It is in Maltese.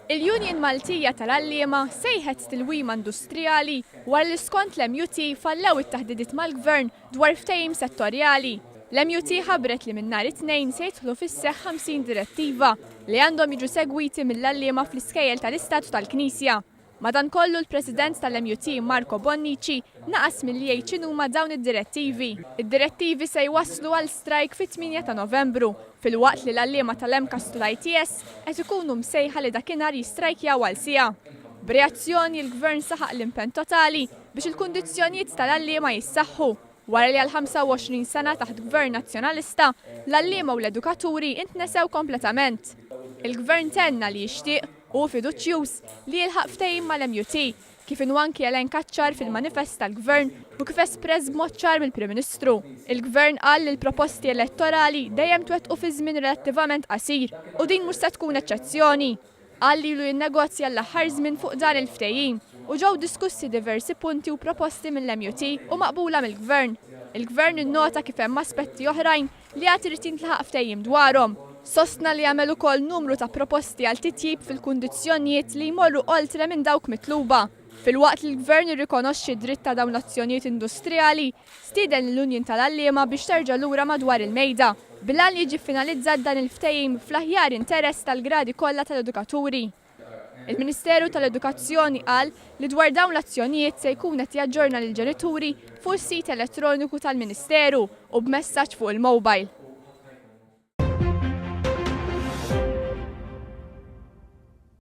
Il-Union Maltija tal-Għalliema sejħet tilwima industrijali wara li skont l-MUT fallew it-taħdidiet mal-Gvern dwar ftehim settorjali. L-MUT ħabbret li minn nhar it-Tnejn se jidħlu fis-seħħ 50 direttiva li għandhom jiġu segwiti mill-għalliema fl-iskejjel tal-Istat u tal-Knisja. Madankollu l-President tal-MUT Marco Bonnici naqas milli jgħid x'inhuma dawn id-direttivi. Id-direttivi se jwasslu għal strajk fit-tmienja ta' Novembru, filwaqt li l-għalliema tal-MCAST u l-ITS qed ikunu msejħa li dakinhar jistrajkjaw għal siegħa. B'reazzjoni, il-Gvern saħaq l-impenn totali biex il-kundizzjonijiet tal-għalliema jissaħħu, wara li għal 25 sena taħt Gvern Nazzjonalista, l-għalliema u l-edukaturi intnesew kompletament. Il-Gvern tenna li jixtieq Hu fiduċjuż li jilħaq ftehim mal-MUT, kif inhu anki elenkat ċar fil-manifest tal-Gvern u kif espress b'mod ċar mill-Prim Ministru. Il-Gvern qal li l-proposti elettorali dejjem twettqu fi żmien relattivament qasir u din mhux se tkun eċċezzjoni. Qal li ilu jinnegozja l-aħħar żmien fuq dan il-ftehim u ġew diskussi diversi punti u proposti mill-MUT u maqbula mill-Gvern. Il-Gvern innota kif hemm aspetti oħrajn li għad irid jintlaħaq ftehim dwarhom. Sostna li għamel ukoll numru ta' proposti għal titjib fil-kundizzjonjiet li jmorru oltre minn dawk mitluba. Filwaqt li l-Gvern irrikonoxxi d-dritt ta' dawn l-azzjonijiet industrijali, stieden lill-Union tal-Għalliema biex terġa' lura madwar il-mejda, bil-għan li jiġi ffinalizzat dan il-ftehim fl-aħjar interess tal-gradi kollha tal-edukaturi. Il-Ministeru tal-Edukazzjoni qal li dwar dawn l-azzjonijiet se jkun qed jaġġorna lill-ġenituri fuq is-sit elettroniku tal-Ministeru u b'messaġġ fuq il-mobile.